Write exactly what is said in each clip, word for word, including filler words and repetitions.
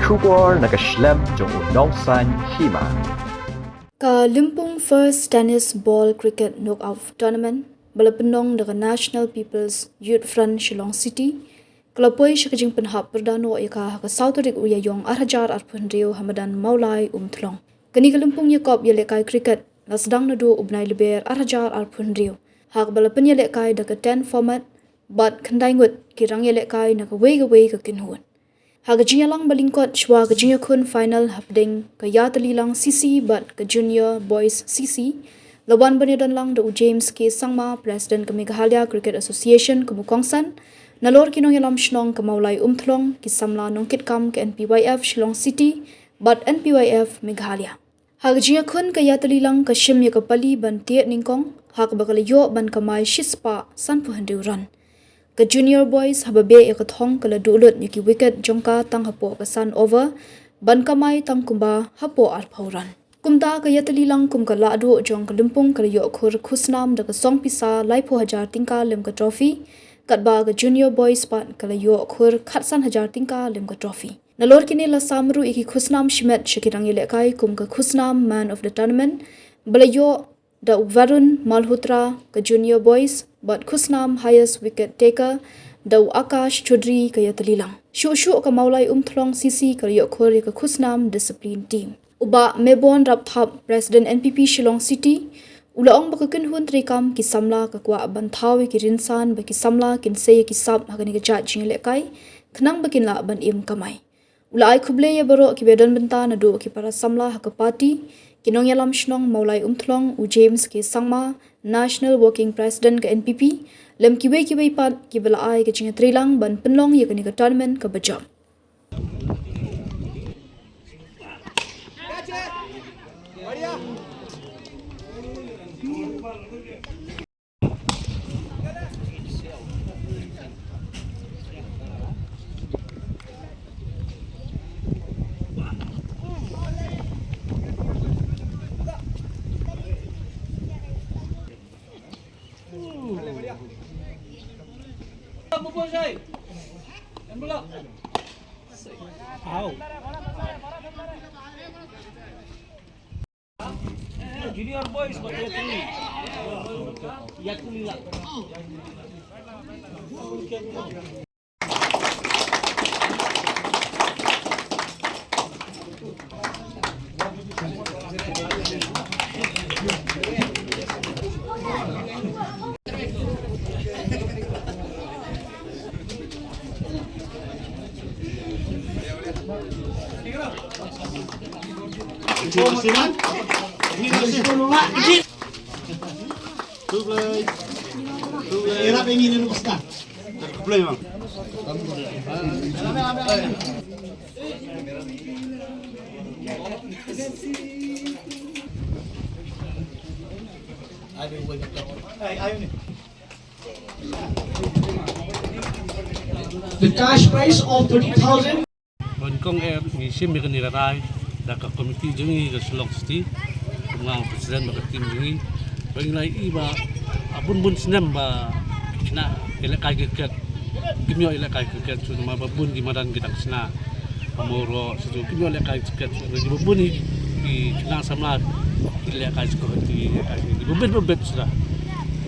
Khubor na ka shlem jong u nongsaiñ hima. Ka Lympung First Tennis Ball Cricket Knockout Tournament ba la pynlong da ka National People's Youth Front Shillong City ka la poi sha ka jingpynhap pyrda noh ïa ka ha ka saw tarik u Ïaïong ar hajar arphew hynriew ha madan Mawlai Umthlong. Kane ka lympung ïakop ïalehkai cricket la sdang naduh u bnai Lber ar hajar arphew hynriew ha kaba la pynïalehkai da ka ten format bad khyndai ngut ki rangïalehkai na kawei kawei ka kynhun. Ha ka jingïalang ba lyngkot shuwa ka jingïakhun final hapdeng ka Ïatylli Lang C C bad ka Junior Boys C C, la wan ban ïadon lang da u James K Sangma, President ka Meghalaya Cricket Association, kum u kongsan, nalor ki nongïalam shnong ka Mawlai Umthlong, ki samla nongkitkam ka N P Y F Shillong City bad N P Y F Meghalaya. Ha ka jingïakhun ka Ïatylli Lang ka shim ïa ka pali ban tied nyngkong ha kaba ka la ïoh ban kamai shispah sanphew hynriew run. Ka Junior Boys haba beh ïa ka thong ka la duh lut ïa ki wicket jong ka tang hapoh ka san over ban kamai tang kumba hapoh arphew run. Kumta ka Ïatylli Lang kum ka lahduh jong ka lympung ka la ïoh khur khusnam da ka song pisa laiphew hajar tyngka lem ka trophy, katba ka Junior Boys pat ka la ïoh khur khatsan hajar tyngka lem ka trophy. Nalor kine la sam ruh ïa ki khusnam shimet sha ki rangïalehkai kum ka khusnam Man of the Tournament ba la ïoh da u Varun Malhotra ka Junior Boys bad khusnam Highest Wicket Taker da u Akash Chaudhary ka Ïatylli Lang. Shuh shuh ka Mawlai Umthlong C C ka la ïoh khur ïa ka khusnam Discipline Team. U Bah Mebon Rapthap, President N P P Shillong City, u la ong ba ka kynhun treikam ki samla ka kwah ban thaw ïa ki rynsan ba ki samla kin sei ïa ki sap ha kane ka jait jingïalehkai khnang ba kin lah ban im kamai. U la ai khublei ïa baroh kiba don bynta naduh ki para samla ha ka party, ki nongïalam shnong Mawlai Umthlong, u James K Sangma, National Working President ka N P P, lem kiwei kiwei pat kiba la ai ka jingïatreilang ban pynlong ïa kane ka tournament kaba jop. Junior Boys ba Ïatylli. Ïatylli Lang. The cash prize of thirty thousand. Ban kong eh ngi shim ïa kane ka rai da ka komiti jong ngi ka Shillong City, kum nga u president ba ka team jong ngi, ba ngi la ïohi ba a bun bun snem ba ki khynnah ki lehkai cricket kim ïoh lehkai cricket, shu namar ba bun ki madan ki dang shna. Ka Mawroh shu kim ïoh lehkai cricket, shu ba bun ki khynnah samla ki lehkai cricket, ki lehkai cricket ba bit ba bit shu da.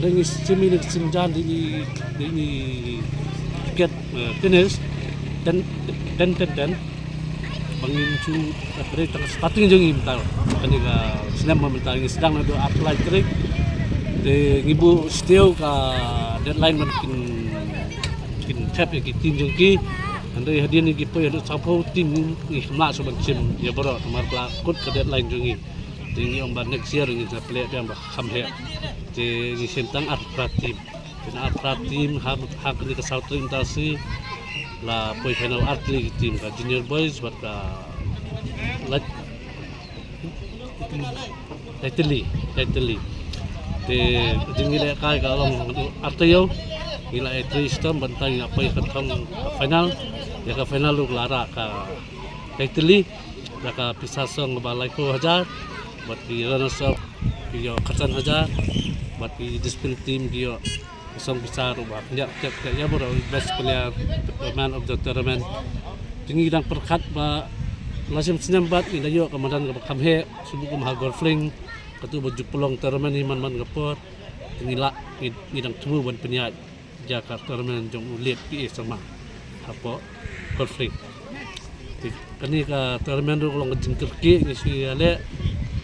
Lei ngi shim ïa kane ka synjan da kane ka cricket, eh, tennis, ten, ten, ten, ten. Ba ngin shu, eh, tang starting jong ngi mynta. Kane ka snem ba mynta ngi sdang naduh arphew lai tarik. Te ngi buh shuh ka deadline ban kin, kin thep ïa ki team jong ki. Hynrei hadien ngi poi haduh sawphew team ngi, ngi khlem lah shuh ban shim ïa baroh namar ka la kut ka deadline jong ngi. Te ngi ong ba next year ngin sa pynleh biang ba kham heh. Te ngi shim tang arphew phra team. Te na arphew phra team ha, ha kane ka saw tarik mynta shi la poi final artylli ki team, ka Junior Boys bad ka Lait, Ïatylli, Ïatylli. Te jing ngi lehkai ka long artylli, ngi la ïatrei shitom ban tang ïa poi ka thong ka final. Ïa ka final ruh la rah ka Ïatylli da ka pisa song ba laiphew hajar, bad ki runners up ki ïoh khatsan hajar, bad ki discipline team ki ïoh song pisa ruh ba khyndiat khyndiat khyndiat ïa baroh, best player, man of the tournament. Te ngi dang pyrkhat ba La snem snem pat ngi la ïoh ka madan kaba kham heh, shu kum ha Golf Link, katu ba ju pynlong tournament hi man man ka por, te ngi la ngi, ngi dang thmu ban pynïaid ïa ka tournament jong u Late P A Sangma hapoh Golf Link. Te kane ka tournament ruh ka long ka jingkyrkieh ngi shu ïaleh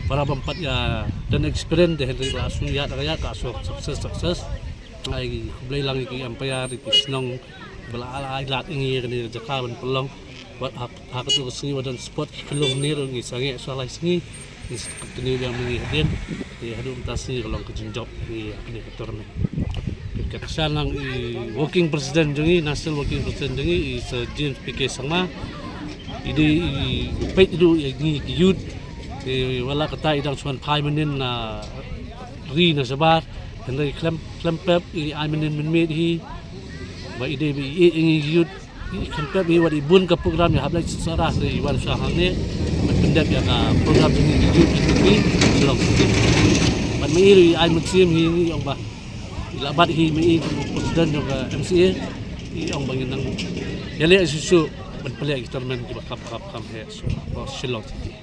para bym pat ïa don experience de, hynrei la shu ïa da ka ïa ka shu success success. Ai khublei lang ïa ki umpire, ïa ki shnong ba la ai lad ïa ngi kane ka jaka ban pynlong. Wat ha, ha katu ka sngi wat don sport ki khyllung ne ruh ngi sangeh sha lai sngi. Ngi sa continue biang ngi hadien. Te haduh mynta sngi ka long ka jingjop ngi ha kane ka tournament. Ka kyrshan lang i working president jong ngi, national working president jong ngi, i Sir James P K Sangma. I dei i peit i du ïa ngi ki youth. Te wat la katta i dang shu wan phai mynnin na ri na shabar. Hynrei khlem khlem pep i ai mynnin mynmiet hi. Ba i dei ba i ïeit ïa ngi ki youth. I khlem pep hi wat i bun ka program ïa hap leit sara hynrei i wan sha hangne. Ban pyndep ïa ka program jong ngi ki youth ki tupi. Shalom. Bad ma i ruh i ai mynsiem hi ngi ong ba i la bat hi ma i kum u president jong ka M C A. I ong ba ngin nang ïaleh shuh shuh ban pynleh ki tournament kiba kham kham kham heh shuh. Shillong City.